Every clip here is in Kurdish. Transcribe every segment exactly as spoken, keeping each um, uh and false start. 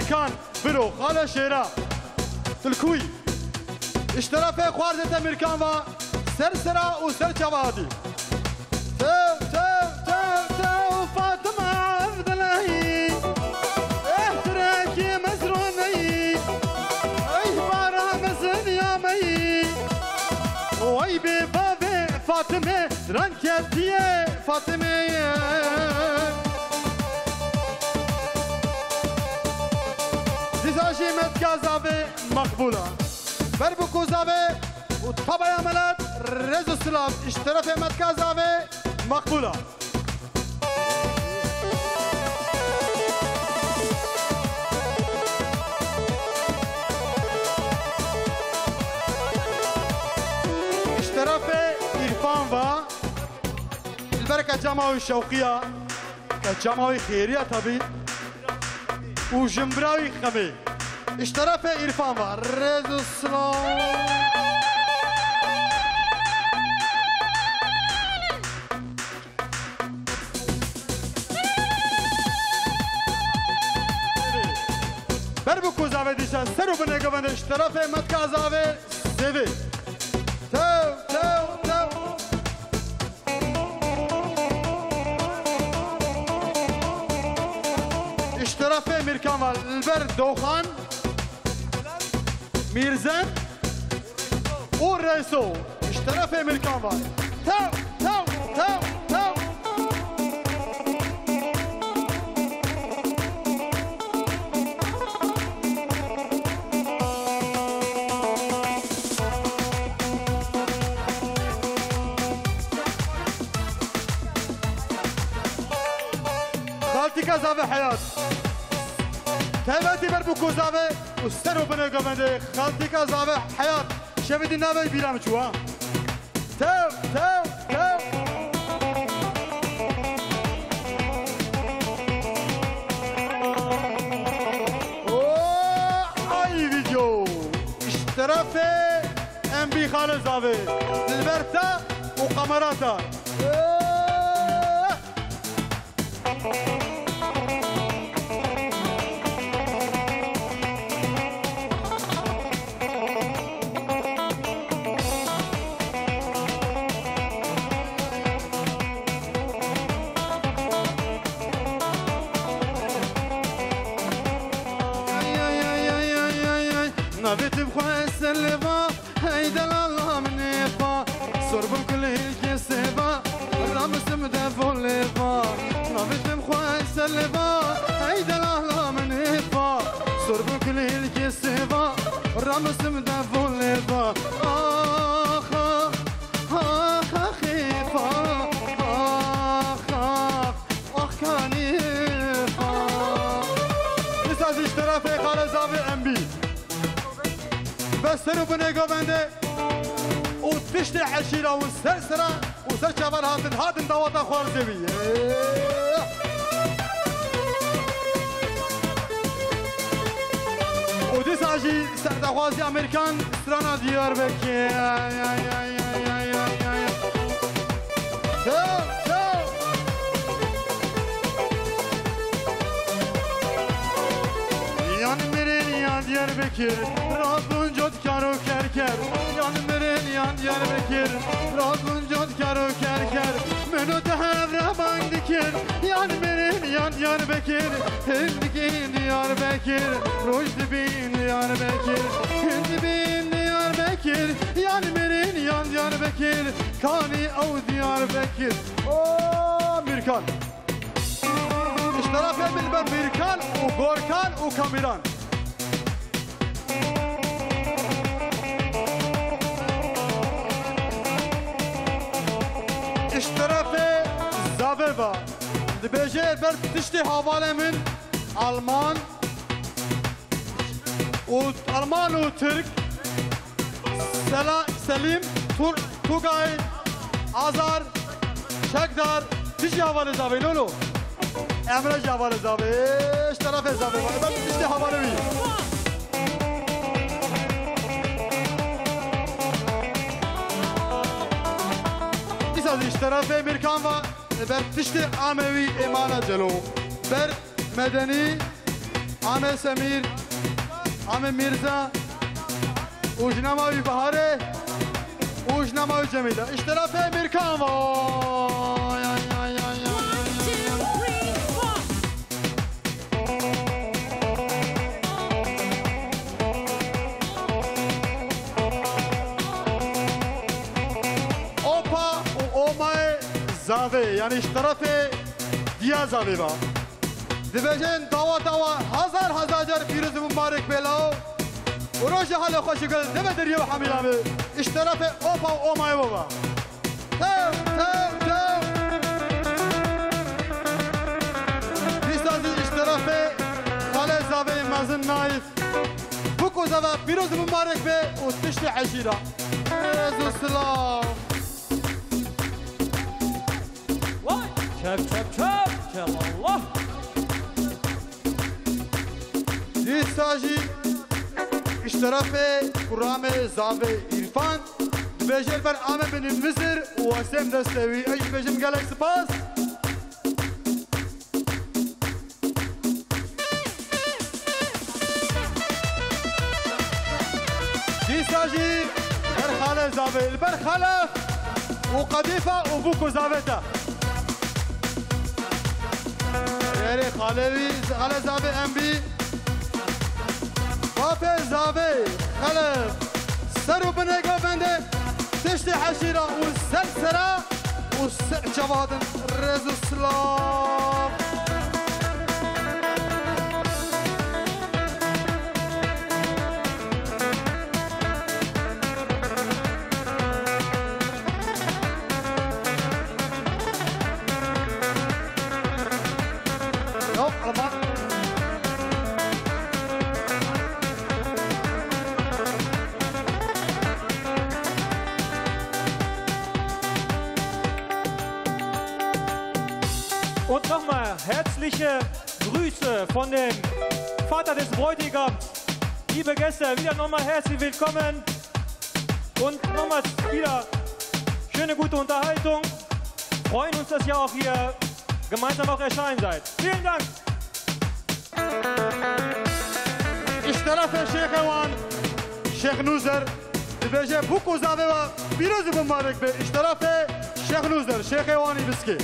Kan, biro, xale şêra. Tilkûyî. Ji terefê xwarzê te Mîrkan va, ser sera û ser çava hatî. Tew, tew, tew, tew, Fatima Evdileyî. Eh, tirekî mezroneyî. Ey, bara mezin ya meyî. Oy bê bavê Fatime, ran ketiye Fatime. Dîsa jî metka zavê Maqbûla. Ber bi ku zavê û tabaya milet, rêz û silav ji terefê metka zavê Maqbûla. Ji terefê Îrfan va, li ber ke çama wî şewqiya, ke çama wî xêriya tabî û jimbira wî xemê. Ji terefê Îrfan va, rêz û silav. Ber bi ku zavê dîsa ser û binê govendê ji terefê metka zavê zêvê. Tew, tew, tew. Ji terefê Mîrkan va, li ber Doxan, Mîrzen û Reyso. Ji terefê Mîrkan va. Tew, tew, tew, tew. Xaltîka zavê Heyat. Tevêtî ber bi ku zavê û ser û binê govendê xaltîka zavê Heyat. Şevê dî navê bîra min çû ha. Tew, tew, tew. Oo, ay video. Ji terefê M B xalê zavê. Dilber te û kamera te. Ee. Navê te bi xwe ser lê va. Hey delala min ê xwe, sor bûm kulîlkê sêva, ramiştim devolê va. Navê te bi xwe ser lê va, hey delala min ê xwe, sor bûm kulîlkê sêva, ramiştim devolê va. Ax, ax, ax, ax, ê fa, ax, ax, ax, kanî fa. Dîsa jî ji terefê xalê zavê M B. Be ser û binê govendê û tiştê eşîra û ser sera û ser çavan hatin, hatin daweta xwarzê wî. Û dîsa jî serdexwazî Amerîkan strana Diyarbekir. Çaw, çaw. Yan mirin ya Diyarbekir, rabûn cotkar û kerker. Yan mirin ya Diyarbekir, rabûn cotkar û kerker. Min û te hev re bang dikir. Yan mirin ya Diyarbekir, hindikî Diyarbekir. Roj dibîn Diyarbekir, hindibîn Diyarbekir. Yan mirin ya Diyarbekir, kanî ew Diyarbekir. O Mîrkan. Ji terefê min ber Mîrkan û Gorkan û Kamîran. Ji terefê zavê ve dibêje ber tiştê havalê min Alman û Alman û Tirk, Sela-, Selîm, Tur-, Tugay, Azar, Çekdar, tu jî havalê zavê, Lolo. Emre jî havalê zavê, ji terefê zavê, ben tiştê havalê wî. Dîsa jî ji terefê Mîrkan ve, ber tiştê amewî êmana celo. Ber medenî, Amê Semîr, Amê Mîrza û jina ma wî Biharê û jina ma wî Cemîle. Ji terefê Mîrkan ve. Ay, ay, ay, ay, ay, ay. One, two, three, four. Opa û omayê zavê, yanî ji terefê diya zavê ve. Dibêjin dawa dawa hezar hezar car pîroz û mibarek bê law. Û rojê halê xweşik nebe deriyê û hemî navê. Ji terefê opa û omayê we ve. Tew, tew, tew. Dîsa jî ji terefê xalê zavê mezin Naif. Bûk û zava pîroz û mibarek be û tiştê eşîra. Rêz û silav. Vay! Çep, çep, çep! Çep Allah! Dîsa jî ji terefê kuramê zavê Îrfan dibêje li ber Amê Binî Mizir û Wesêm destê wî. Ez jî dibêjim gelek spas. Dîsa jî ber xalê zavê, li ber Xelef û Qedîfa û Bûk û zavê te. Erê xalê wî, xalê zavê em bî. Bapê zavê, Xelef, ser û binê govendê, tiştê eşîra û ser sera û ser çava hatin. Rêz û silav. Yok, ama Und nochmal herzliche Grüße von dem Vater des Bräutigams. Liebe Gäste, wieder nochmal herzlich willkommen. Und nochmals wieder schöne gute Unterhaltung. Freuen uns, dass ihr auch hier gemeinsam auch erscheinen seid. Vielen Dank. Ji terefê şêxê wan, Şêx Nûzer, dibêje bûk û zavê we pîroz û mibarek be. Ji terefê Şêx Nûzer, şêxê wan î Biskê.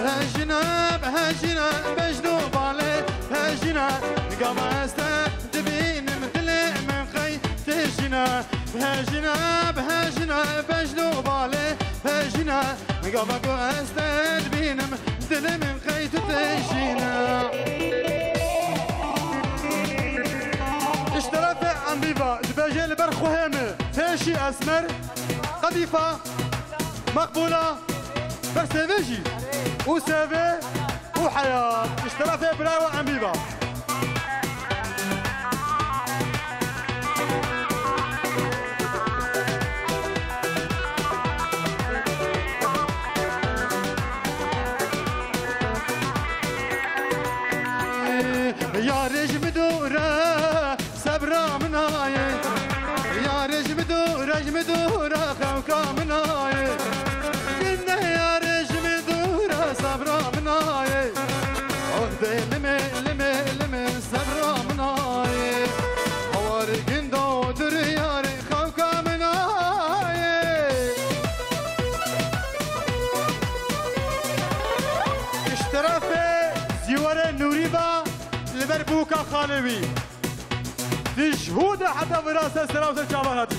Hejine, hejine, bejno bale, hejine, gava ez te dibînim dilê min qey tejine. Hejine, hejine, bejno bale, hejine, gava ku ez te dibînim dilê min qey tu tejine. Ji terefê Enbîva dibêje li ber xwe hê min, Pêşî Esmer, Qedîfa, Meqbûla, ber sêvê jî û sêvê û Heyat. Ji terefê birayê we Enbîva. Yarê ji min dûr e, sebra min nayê. Yarê ji min dûr e, ji min dûr e, xewka min nayê. Ginde yarê ji min dûr e, sebra min nayê. Oh de limê, limê, limê, sebra min nayê. Hawarê gindo dur yarê, xewka min nayê. Ji terefê Zîwarê Nûrî ve li ber bûka xalê wî. Di ji hû de heta vira ser sera û ser çavan hatî.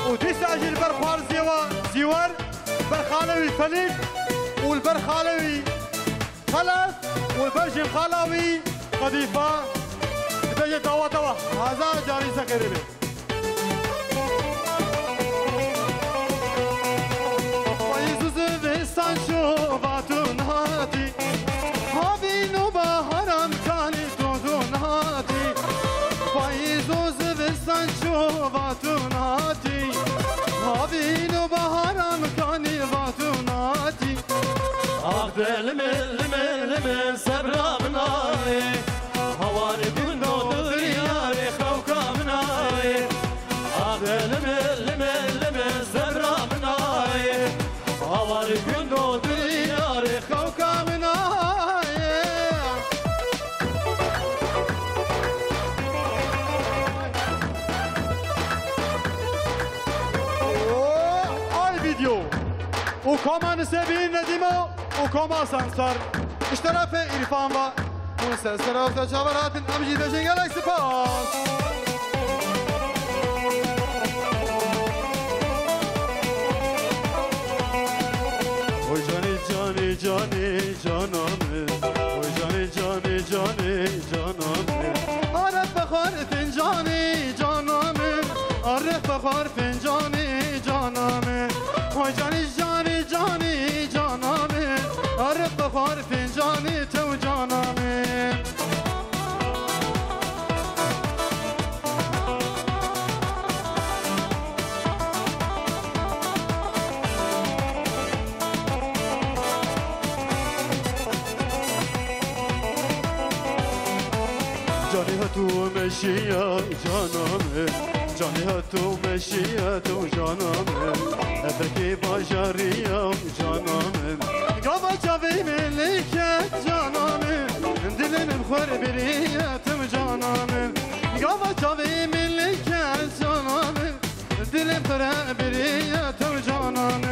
Û dîsa jî li ber xwarziyê we Zîwar, ber xalê wî Felîk û li ber xalê wî Xelef û li ber jî xala wî Qedîfa dibêje daweta we hezar carî ser xêrê be. Payîz û zivistan şova tu nehatî. Havîn û baharan kanî tu tu nehatî. Payîz û zivistan şova tu nehatî. Havîn û baharan kanî va tu nehatî. Ax de Koma Nisebî Nedîma û koma Sansar. Ji terefê Îrfan ve. Hûn ser sera xwe çavar hatin, em jî dibêjin gelek spas. Oy canê, canê, canê, cana min. Oy canê, canê, canê, cana min. Arif bixwar fincanê, cana min. Arif bixwar fincanê, cana min. Oy canê, canê, canê, cana min. Arif bixwar fincanê, tew cana min. Canê hat û meşiya cana min, canê hat û meşiya tu cana min, efekê bajariya cana min. Gava çavê min lê ket cana min, dilê min xwer biriya tu cana min. Gava çavê min lê ket cana min, dilê xwer biriya tu cana min.